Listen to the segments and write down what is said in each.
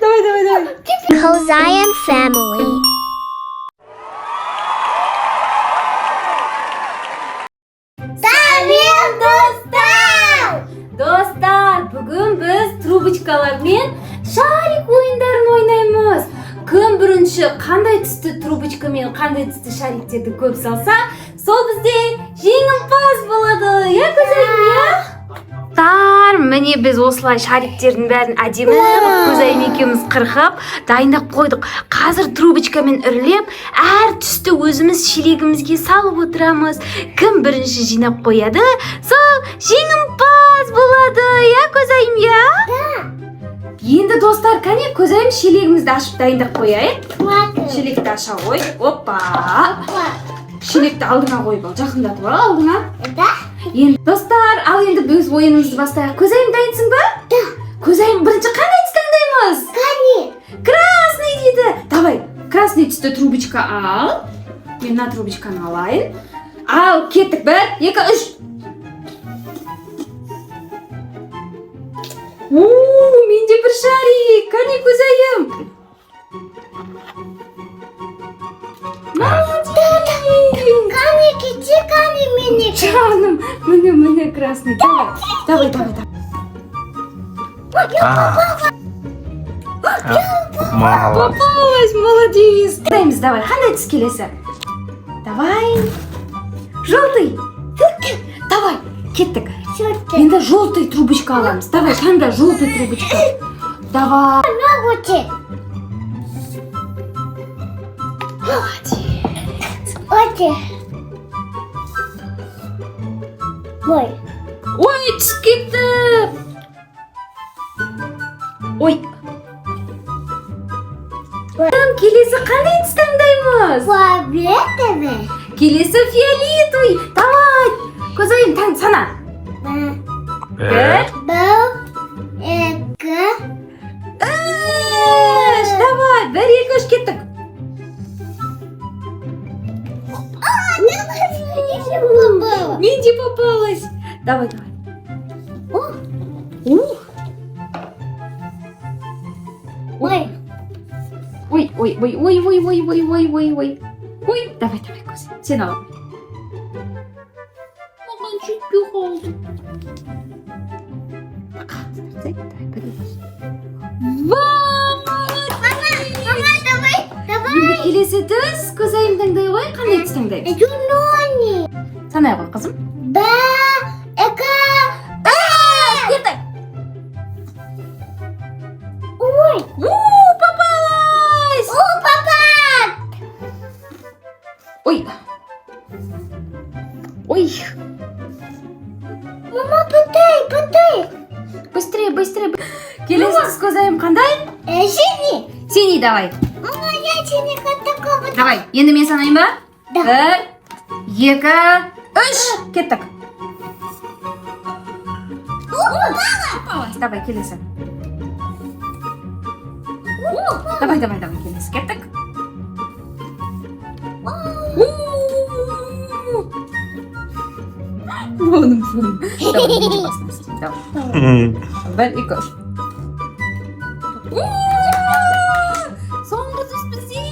Давай, давай, давай. Kozayan family. Сәлем, достар! Достар, бүгін біз трубочкалармен шарик ойындарын ойнаймыз. Кім бірінші қандай түсті трубочкамен қандай түсті шариктерді көп салса, сол бізде жеңімпаз болады. Иә, Көзайым, иә? Достар, міне, біз осылай шариктердің бәрін әдемі қылып Көзайым екеуміз қырқып дайындап қойдық. Қазір трубочкамен үрлеп, әр түсті өзіміз шелегімізге салып отырамыз. Кім бірінші жинап қояды, сол жеңімпаз болады. Иә, Көзайым, иә? Енді, достар, кәне, Көзайым, шелегімізді ашып дайындап қояйық. Шелекті аша қой. Опа! Шелекті алдыңа қойып ал, жақындатып ал алдыңа. Да? Енді, достар, ал енді біз ойынымызды бастайық. Көзайым, дайынсың ба? Да. Көзайым, бірінші қандай түс таңдаймыз? Қане? Красный дейді. Давай, красный түсті трубочка ал. Мен мына трубочканы алайын. Ал, кеттік. Бір, екі, үш. У, менде бір шарик. Кәне, Көзайым. Молодец. Қане, кете, қане, менікі. Жаным, міне, міне, красный. Давай, давай, давай, давай. А. Молодец. Попалась, молодец. Даймыз, давай, қандай түс келесі? Давай. Желтый. Давай, кеттік. Енді желтый трубочка аламыз. Давай, таңда желтый трубочка. Давай. Өте. Молодец. Өте. Ой. Ой, түсіп кетті. Ой. Келесі қандай түс таңдаймыз? Фиолетовый. Келесі фиолетовый. Давай. Көзайым, таң, сана. Бір. Бір, екі, Үш. Давай, бір, екі, үш, кеттік. Попала. Менде попалась. Давай, давай. Ух. Ой. Ой, ой, ой, ой, ой, ой, ой, ой, ой, ой. Ой, давай, давай, көз. Сен ал. Маған жетпей қалды. Қатты тартсай, давай, бір, екі, үш. Вау, молодец! Мама, давай, давай. Енді келесі түс, Көзайым, таңдай ғой, қандай түс таңдаймыз? Юнони. Санай ғой, қызым. Бір, екі, Үш, кеттік. Ой. У, попалась! О, папа. Ой. Ой, Мама, подай, подай. Быстрее, быстрее. Келесі түс, Көзайым, қандай? Синий. Синий, давай. Мама, я синий такого. Давай, енді мен санайын ба? Да. Бір, екі, үш. Кеттік. Попалась. Давай, келесі. Давай, давай, давай, келесі. Кеттік. У. Буным, буным. Давай, мен де басын істеймін. Давай. Бір, екі, үш. У! Соңғы түс бізде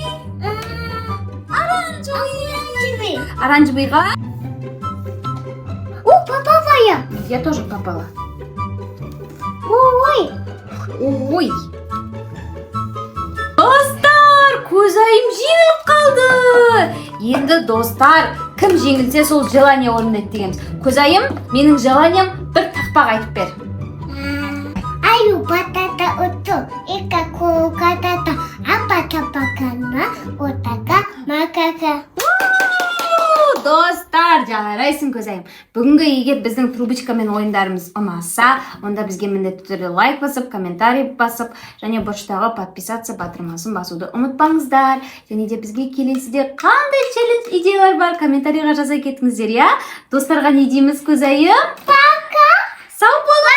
оранжевый. Оранжевыйға О, попала я. Я тоже попала. Ой. Ой. Достар, Көзайым жеңіліп қалды. Енді, достар, кім жеңілсе, сол желание орындайды дегенбіз. Көзайым, менің желанием бір тақпақ айтып бер. Аю батата ото, ика кукатата, апа тапакана, отака макака. Достар, жарайсың, Көзайым. Бүгінгі, егер біздің трубочкамен ойындарымыз ұнаса, онда бізге міндетті түрде лайк басып, комментарий басып және бұрыштағы подписаться батырмасын басуды ұмытпаңыздар. Және де бізге келесіде қандай челлендж идеялар бар, комментарийға жаза кетіңіздер, иә. Достарға не дейміз, Көзайым? Пока, сау болыңыздар.